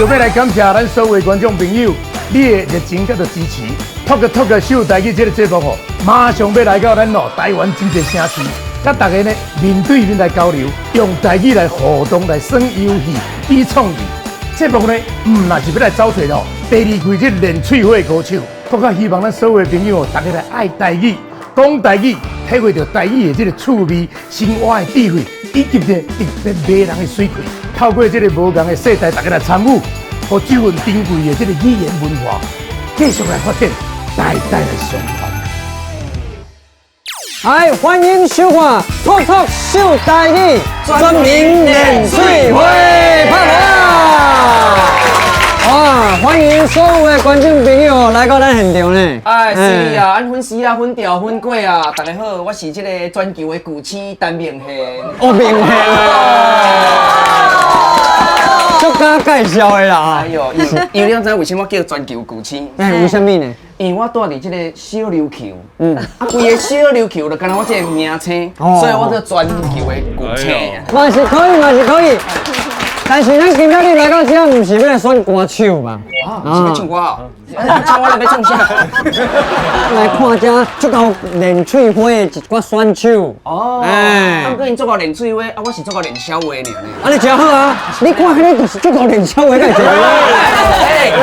就欲來感謝咱所有觀眾朋友，你的熱情佮支持，Talk Talk 秀台語這个節目吼，馬上欲來到咱哦台灣真濟城市，佮大家呢面對面來交流，用台語來互動來耍遊戲、比創意。節目呢，毋若是欲來走揣哦，第二季這練喙火歌手，閣較希望咱所有的朋友，大家來愛台語、講台語，體會著台語的這个趣味、生活的智慧，以及這特別迷人的媠氣。透過這个無仝的世代，大家來參與，予這份珍貴的這个語言文化繼續來發展，代代來相傳。來，歡迎收看《Talk Talk 秀台語》全民練喙火，拍鼓啊！哇，歡迎所有的觀眾朋友來到咱現場呢。哎，是啊，咱粉絲啊，粉條、粉粿啊，大家好，我是這個全球的巨星陳明憲。哦，明憲啊！足敢介紹的啦。哎呦，因為你知為啥物我叫全球巨星？哎，為啥物呢？因為我蹛佇這個小琉球，啊，規個小琉球就敢若我這個名星，所以我叫全球的巨星。嘛是可以，嘛是可以。但是咱今仔日來到這，毋是欲來選歌手嘛？啊，是欲唱歌哦？唱我來欲創啥？來看這足夠練喙火的一寡選手。哦，哎，啊，毋過𪜶足夠練喙火，啊，我是足夠練痟話爾呢。啊，你誠好啊！你看彼个就是足夠練痟話，敢會這？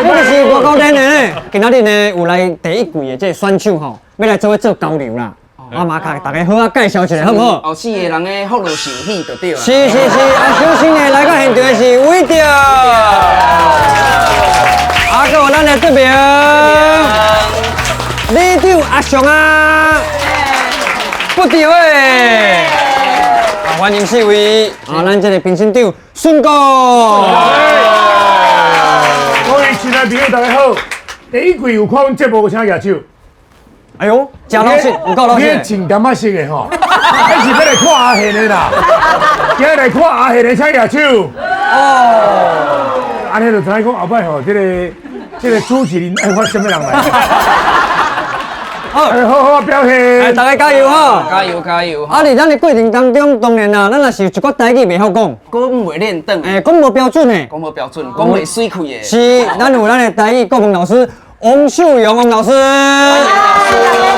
彼个是偌夠練的呢。今仔日呢，有來第一季的這个選手吼，欲來做伙做交流啦。啊，嘛共大家好好介紹一下，好毋好？哦，四個人的福祿壽喜就對啦。是是是，啊，首先呢，來到現場的是偉德，啊，閣有咱的德明，里長阿雄啊，不對的，啊，歡迎四位，啊，咱這个評審長孫哥。各位親愛朋友，大家好。第一季有看阮節目，請舉手。哎呦，誠老實，有夠老實。你真感覺識的吼，彼是欲來看阿賢的啦。今日來看阿賢的，請舉手。哦，按呢就知影講後擺吼，這个主持人愛發啥物人來。好，好好表現。哎，大家加油哈！加油加油！啊，佇咱的過程當中，當然啦，咱若是有一寡台語袂曉講，講袂練轉，哎，講無標準的，講無標準，講袂媠氣的。是，咱有咱的台語國文老師王秀蓉王老師。大家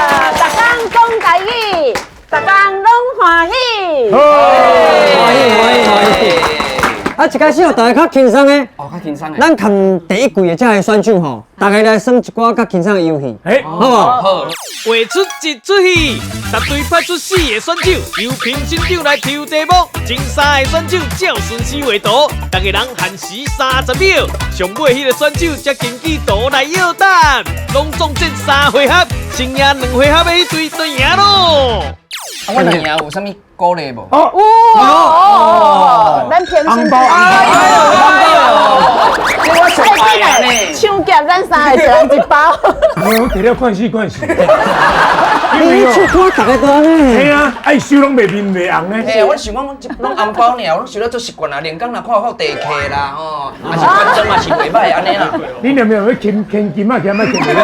好，逐工講台語，逐工攏歡喜。歡喜歡喜歡喜！啊，一開始予大家較輕鬆的，哦，較輕鬆的。咱看第一季的這个選手吼，大家來耍一寡較輕鬆的遊戲，哎，好無？好。畫出一出戲，逐隊派出四個選手，由評審長來抽題目。前三个選手照順序畫圖，逐个人限時30秒。上尾彼个選手才根據圖來約答。攏總戰三回合，先贏兩回合的彼隊就贏囉。啊，我若贏有啥物鼓勵無？哦，哦，咱評審紅包，哎呦，這我上愛啊呢。搶劫咱三个一人一包。我提了看死看死。你唱歌逐个都按呢？嘿啊，愛手攏袂面袂紅呢。嘿，我想講攏紅包爾，我攏收了足習慣啦。連工若看有地客啦，吼，也是觀眾嘛是袂䆀按呢啦。你有沒有去牽牽金啊？牽莫牽著我？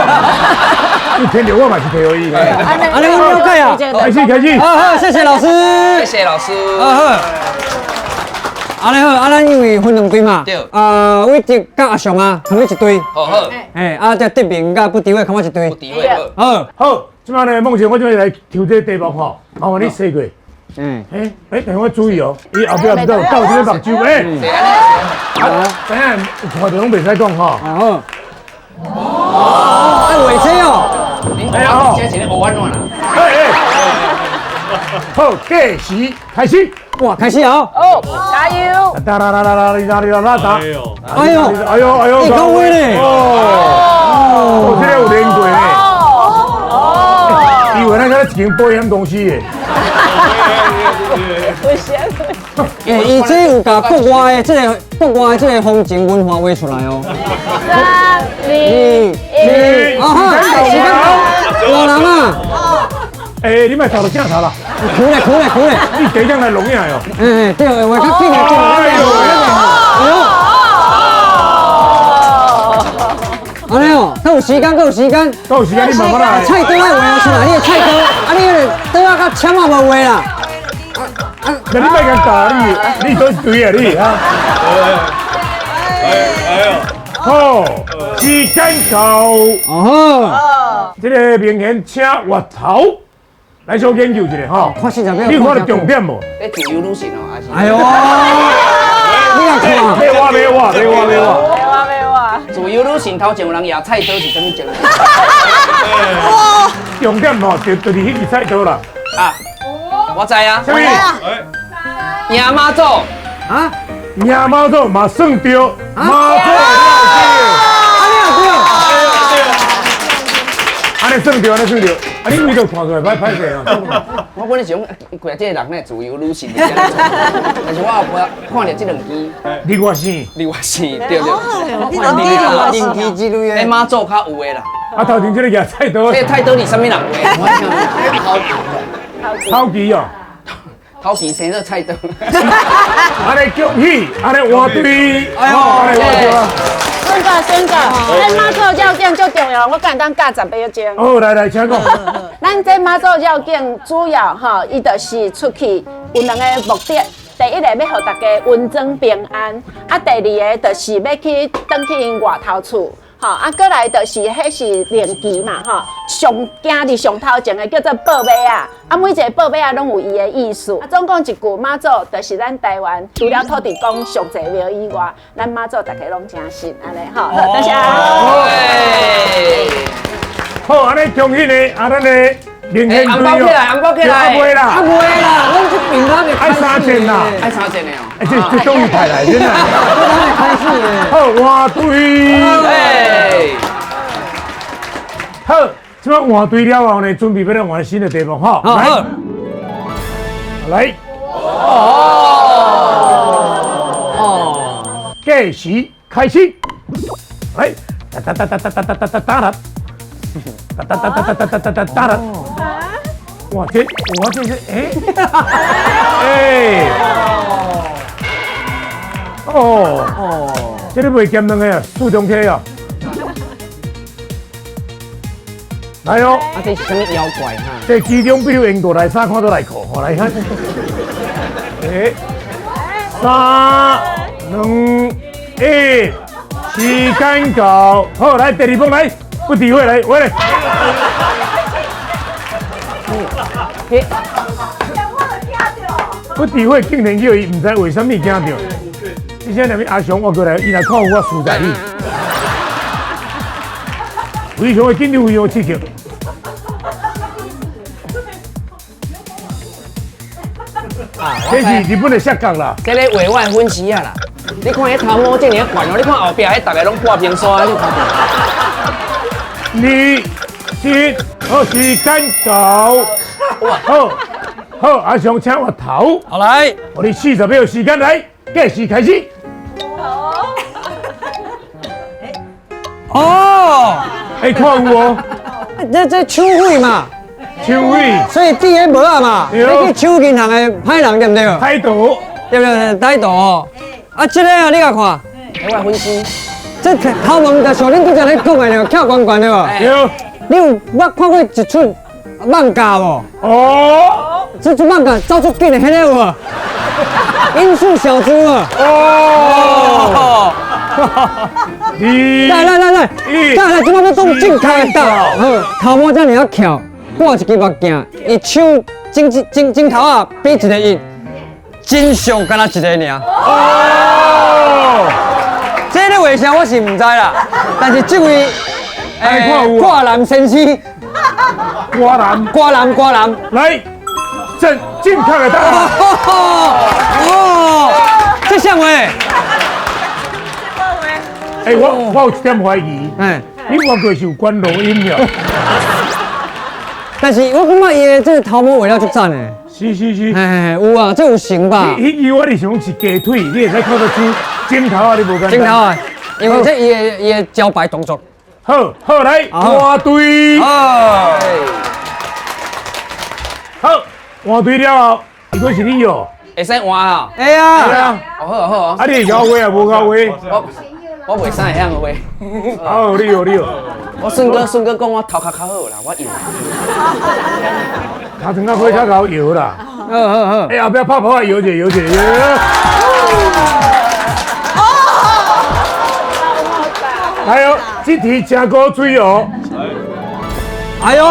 你牽著我嘛是提予伊。按呢阮了解啊。開始開始。好好，謝謝老師。謝謝老師。好好。按呢好，啊，咱因為分兩隊嘛。對。啊，偉德佮阿雄啊，佇我一隊。好好。嘿，啊，這德明佮不丟的，佇我一隊。不丟的好。好，這擺呢，夢晴，我這擺來抽這個題目吼，麻煩你洗過。哎哎，等我注意哦，伊後壁毋知有倒啥物目睭，哎。啊，等下看著攏袂使講吼。好。哦，愛畫這哦。哎呀，這是咧學按怎啦？哎哎。好，計時開始。哇，開始啊！哦，加油！哒啦啦啦啦啦啦啦哒！哎呦，哎呦，哎呦，欸，夠威咧！哦，這个有練過呢。哦，以為咱敢一間保險公司的。不是。欸，伊這有共國外的這个風情文化畫出來哦。三、二、一，啊哈，時間到，大人啊！欸，你莫頭到鏡頭啦！苦咧，苦咧，苦咧！你第一張來錄影喲。欸，對，畫較緊的，對，哎呦，哎呦，按呢哦，閣有時間，閣有時間，閣有時間，你慢慢來。菜刀愛畫出來，你的菜刀，啊，你彼个刀仔佮籤仔無畫啦。那你莫共教你，你佗一隊啊你啊？哎呦，好，时间到。哦，这个明显请月头来小研究一下吼。看40秒。你有看到重点无？咧自由女神哦，还是？哎呦，你也看？别我，别我，别我，别我。没我没我。自由女神头前有人举菜刀是啥物情？重点吼，就是彼支菜刀啦。啊，我知啊。啥物？赢妈祖。啊？赢妈祖嘛算对，妈祖了解。按呢算对，按呢算对。啊，你味道看出来歹歹势啊！我本来想讲，规这个人呢自由女神，但是我后尾看著这两支，日月星，日月星，对对。灵机之类的。哎，妈祖较有的啦。啊，头前这个举菜刀。这菜刀是啥物人画？头旗哦。头旗生做菜刀。按呢恭喜，按呢换队，哎呦，按呢换队啊！孙哥，孙哥，咱妈祖绕境足重要，我简单教10秒钟。哦，来来，请讲。咱这妈祖绕境主要吼，伊就是出去有两个目的。第一个欲予大家稳庄平安，啊，第二个就是欲去转去𪜶外头厝。吼，啊，过来就是彼是灵旗嘛，吼，上行伫上头前的叫做报马仔，啊，每一个报马仔拢有伊的意思。啊，总共一句，妈祖就是咱台湾除了土地公上济庙以外，咱妈祖大家拢真信，按呢吼，好，多谢。好，按呢恭喜呢，啊，咱的明天红包起来，红包起来，啊袂啦，啊袂啦，阮这边咱会爱三千啦，爱三千的哦。哎，这终于派来，真的。开始的。好，换队。好，这摆换队了后呢，准备欲来换新的题目哈。来，来。哦。计时开始。来，哒哒哒哒哒哒哒哒哒哒。哒哒哒哒哒哒哒哒哒哒。哇，这我这是哎，哎，哦哦，这个袂咸两个啊，四中体啊。来哦，啊，这是啥物妖怪哈？这其中比如用过来三看都来扣，好来看。哎，三、两、一，时间到，好，来第二棒来，不诋毁来，喂。不诋毁竟然叫伊毋知为啥物惊著。你现在阿雄我过来，伊若看有我输在你。非常的紧张，非常刺激。这是日本的摔角啦。这咧画我的粉丝啊啦！你看彼头毛这尔悬哦，你看后壁彼逐个拢挂冰沙，你看。你一，好，时间到。好，好，阿雄请我头。好来，我哋40秒时间来，计时开始。哦，哎，看有哦，这抢匪嘛，抢匪，所以递迄帽仔嘛，你去抢银行的歹人对不对？歹徒，对不对？歹徒。啊，这个啊，你共看，我粉丝，这头毛就像恁拄才咧讲的，翘悬悬的无？对。你有捌看过一出漫画无？哦，这出漫画走足紧的，彼个有无？音速小猪啊！哦。来来来来，来来，这摆欲讲正确的答案。好，头毛遮尔仔翘，挂一支目镜，伊手枕枕枕头仔比一个印，真相敢若一个尔。哦，这个为啥我是毋知啦，但是这位挂男先生，挂男挂男挂男，来正确的答案。哦，这啥话？哎，我有一点怀疑，哎，你我过是有关录音了。但是我感觉伊的这个头毛画了足赞的。是是是。哎，有啊，这有成吧？彼支我是想是鸡腿，你会使看得出枕头啊，你无简单。枕头啊，因为这伊的招牌动作。好，好来换队。好，换队了后，如果是你哦，会使换啊？会啊。哦好好啊，你会晓画啊？无晓画。我袂使会晓画。哦，你哦你哦。我孙哥孙哥讲我头壳较好啦，我摇。头前仔火较𠢕摇啦。好好好。哎，后壁拍拍摇者摇者摇。来哦，這題真古錐哦。哎呦，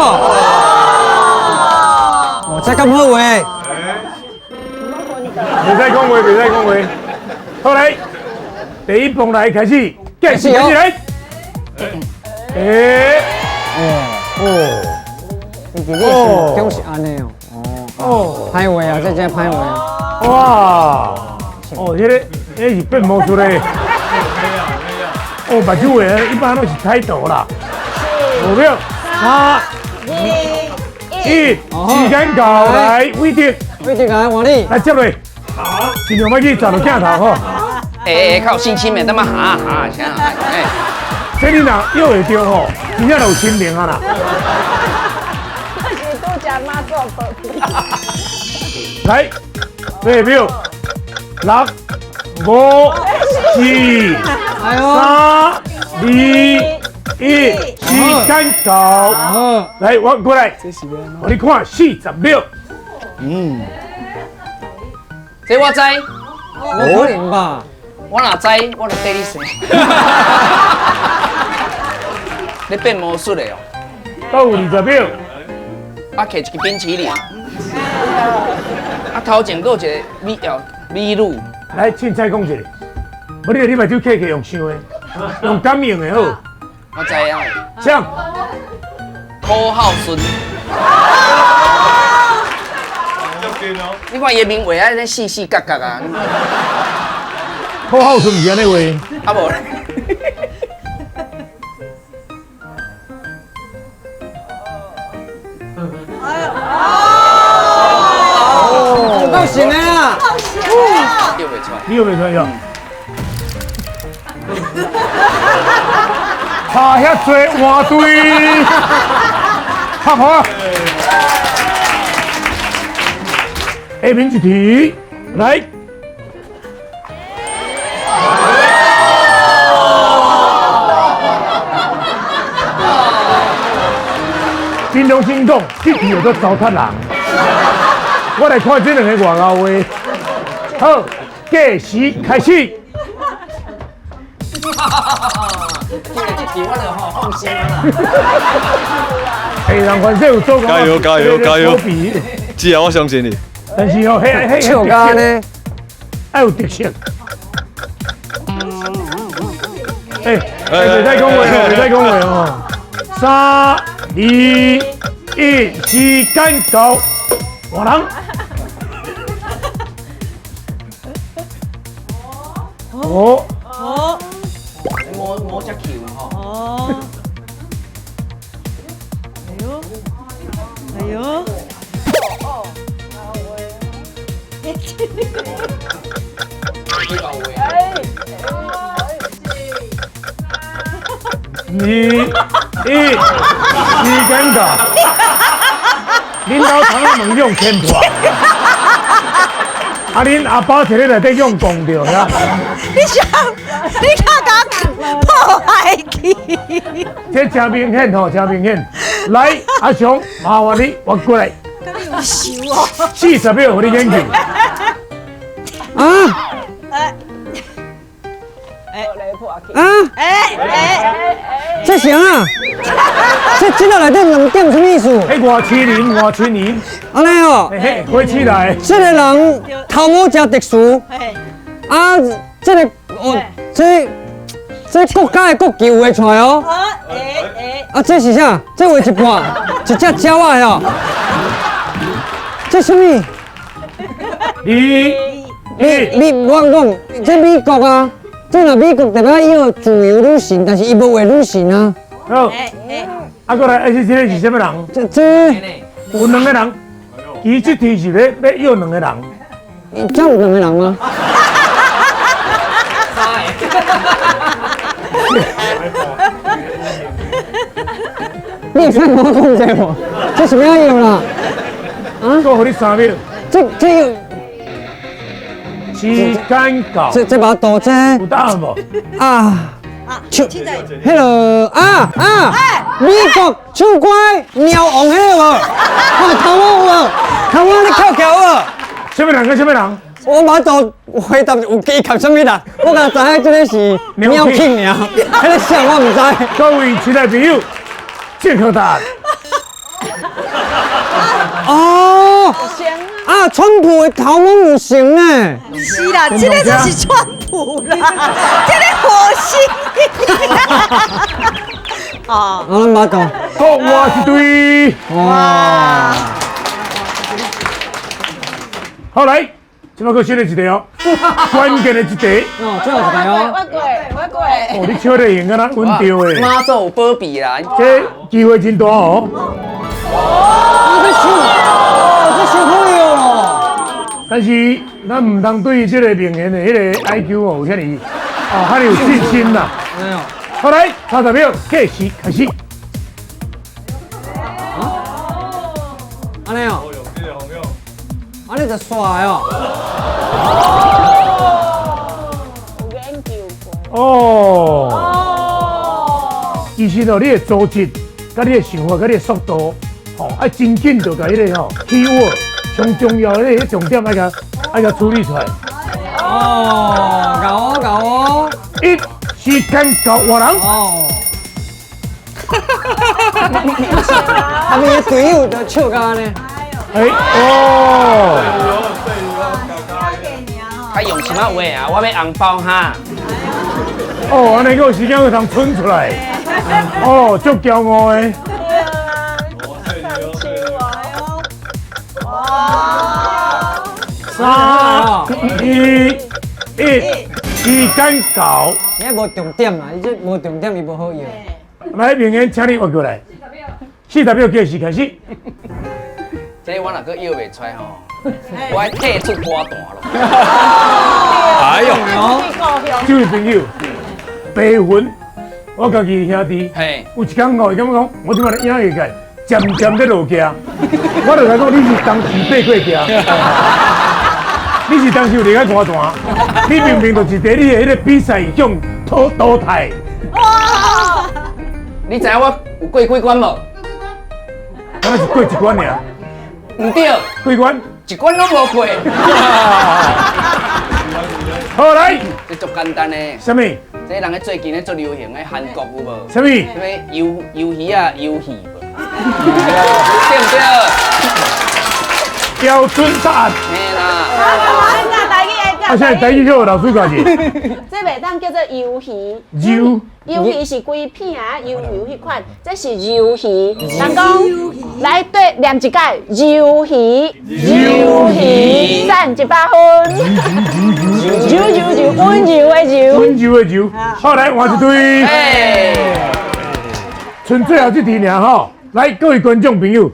哦，這咁好畫。袂使講話，袂使講話。好來，第一棒來開始，計時開始來。欸，哦，你伫你心中是按呢哦。哦，歹畫啊，這真歹畫啊。哇，哦，這個，這是變魔術的。哦，目睭畫一般攏是彩圖啦。5秒，3、2、1，時間到，來，偉德，偉德來換你，來接落，盡量莫去砸著鏡頭吼。欸，較有信心的，等下哈哈啥？欸，這你若約會著吼，真正就有神明啊啦。這是拄才媽祖保庇。來，8秒，6、5、4、3、2、1，時間到。來，我過來，我你看40秒。嗯，這我知。無可能吧？我若知，我就綴你生。你變魔術的哦？到20秒。啊，摕一支冰淇淋。啊，頭前閣有一個美哦美女。來，凊彩講一下。無你目睭開開用想的，用感應的好。我知影。啥？柯浩順。你看伊的面畫啊，咧四四角角啊。柯浩順是按呢畫。啊無。哦，夠神的啊！你袂出來？你又袂出來哟？拍遐濟碗堆，拍好。下面一題，來。平常心講，這題叫做糟蹋人。我來看這兩个外口話。好，計時開始。這題我就吼放心啦。欸，人反正有做加油加油加油！只要我相信你。但是哦，彼彼笑甲呢，愛有特色。欸，袂使講話哦，袂使講話哦。3、2、1，時間到，換人。哦。哦。摸摸只球吼。哦。哎呦，哎呦。2、1，時間到。恁老窗仔門用牵破，啊！恁阿爸佇咧內底用摃著呀。你想，你較共破壞去？這真明顯吼，真明顯。來，阿雄，麻煩你，我過來。你有想哦。40秒，予你研究。啊！啊！這啥啊？這這個內底兩點什麼意思？彼外星人，外星人。按呢哦。嘿，火起來。這個人頭毛真特殊。啊，這個哦，這國家的國旗畫出來哦。啊，這是啥？這畫一半，一隻鳥仔哦。這什麼？你我講，這美國啊。這若美國特別愛要自由女神，但是伊無畫女神啊。好，啊，過來，啊，這個是啥物人？這有兩個人，伊這題是欲要兩個人。這有兩個人嗎？你會使跟我講這無？這是欲按用啦？啊？閣予你3秒。這個。時間到。這把刀這。有答案無？啊。唱，彼个啊啊，美國唱歌貓王彼个無？哦，頭毛有無？頭毛你扣起有無？啥物人跟啥物人？我馬祖回答有加及啥物啦？我敢知影這个是鳥慶爾，彼个啥我毋知。各位亲爱朋友，正确答案。哦，啊，川普的头毛有成呢。是啦，這个就是川普啦，這个火星。哦，我馬祖，國外一對。哇！好來，這擺閣新的一題哦，關鍵的一題。哦，最後一題哦。我過，我過。哦，你笑得用敢若穩著的。媽祖有保庇啦。這機會真大哦。哦，這想，哦，這想好哦。但是咱毋通對這個名言的彼个 IQ 哦有遐爾，哦，遐爾有信心啦。好來，30秒計時開始。按呢哦。按呢就煞哦。有研究過。哦。其實哦，你的組織、佮你的想法、佮你的速度，吼，愛真緊就共彼个吼 keyword 上重要的彼个重點愛共處理出來。哦，𠢕哦𠢕哦。一，時間到，換人。哦。他們的隊友就笑到按呢。哎哦。較用什麼話啊？我欲紅包哈。哦，按呢閣有時間閣通囥出來。哦，足驕傲的。3、2、1，時間到。你無重點啦，伊這無重點，伊無好用。來，明言，請你活過來。40秒計時開始。這我若閣搖袂出來吼，我愛退出歌壇咯。哎呦！這位朋友，白雲，我家己兄弟，有一天哦，伊感覺講，我這擺咧影藝界，漸漸咧落行，我就共伊講，你是當時爬過行，你是當時有離開歌壇，你明明就是佇你的彼個比賽向淘汰。哇！你知影我有過幾關無？敢若是過一關爾。毋對。幾關？一關攏無過。好來，這足簡單的。啥物？這人咧最近咧足流行的韓國有無？啥物？啥物魷魷魚啊遊戲無？對毋對？標準答案。嘿啦。啊，現在台語叫老師教者。這袂當叫做魷魚。魷。魷魚是規片啊，魷魚彼款，這是魷魚。人講來對念一擺魷魚，魷魚，讚100分。柔柔柔，溫柔的柔。溫柔的柔。好，來換一對。剩最後這題爾吼，來各位觀眾朋友，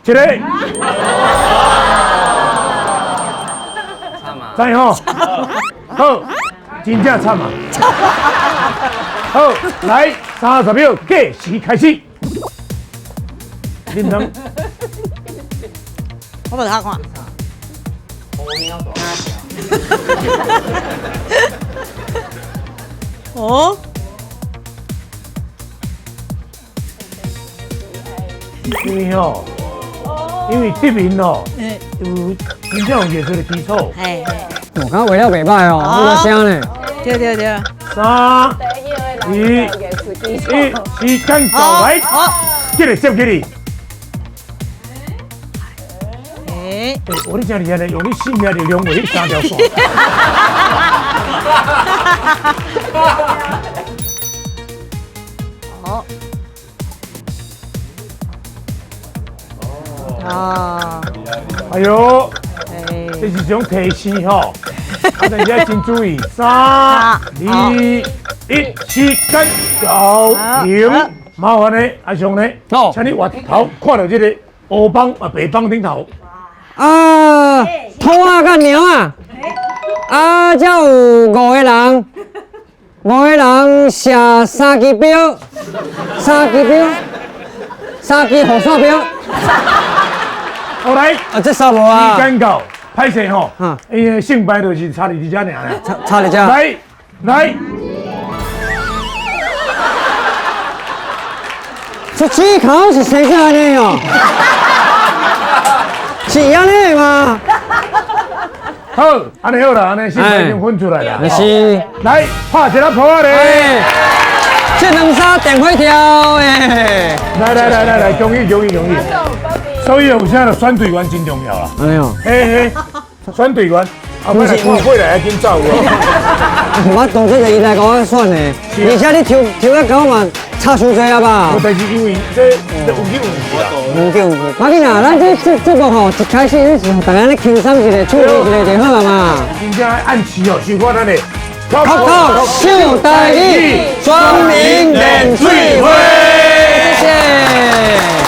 一個。知吼？好，真正慘啊！好，來30秒計時開始。恁通？我無睇看。哦。因為吼，因為這邊哦，有真正有藝術的基礎。我感覺畫了袂歹哦，好多聲呢。對對對。 3、2、1，時間到，來，這個接起你。欸，我你真厲害呢，用你性命來兩畫彼三條線。哦。哦。哎呦，這是一種提示吼。啊，大家請注意，3、2、1，時間到，停。麻煩呢，阿雄呢，請你回頭看到這個烏幫啊白幫頂頭。啊，兔仔佮猫仔，啊，這有5個人，5個人射3支標，3支標，3支雨傘標。好來，啊，這啥無啊？時間到，歹勢吼，因為勝敗就是差佇這爾啦。差佇這。來，來。這指口是生成按呢哦？是按呢嗎？好，按呢好啦，按呢先已經分出來啦。是。來，拍一下噗仔咧。這兩三電火跳欸。來來來來來，恭喜恭喜恭喜！所以有啥就選隊員真重要啦。哎喲，嘿嘿，選隊員，啊，不來看過來緊走哦。我當初就伊來共我選的，而且你抽抽得夠嘛，差傷濟啊吧？但是因為這這有去有去啦。有去有去。馬吉啊，咱這這節目吼，一開始你是大家咧輕鬆一下，趣味一下就好了嘛。真正按時哦，收看咱的。 Talk Talk 秀台語，全民練水話。謝謝。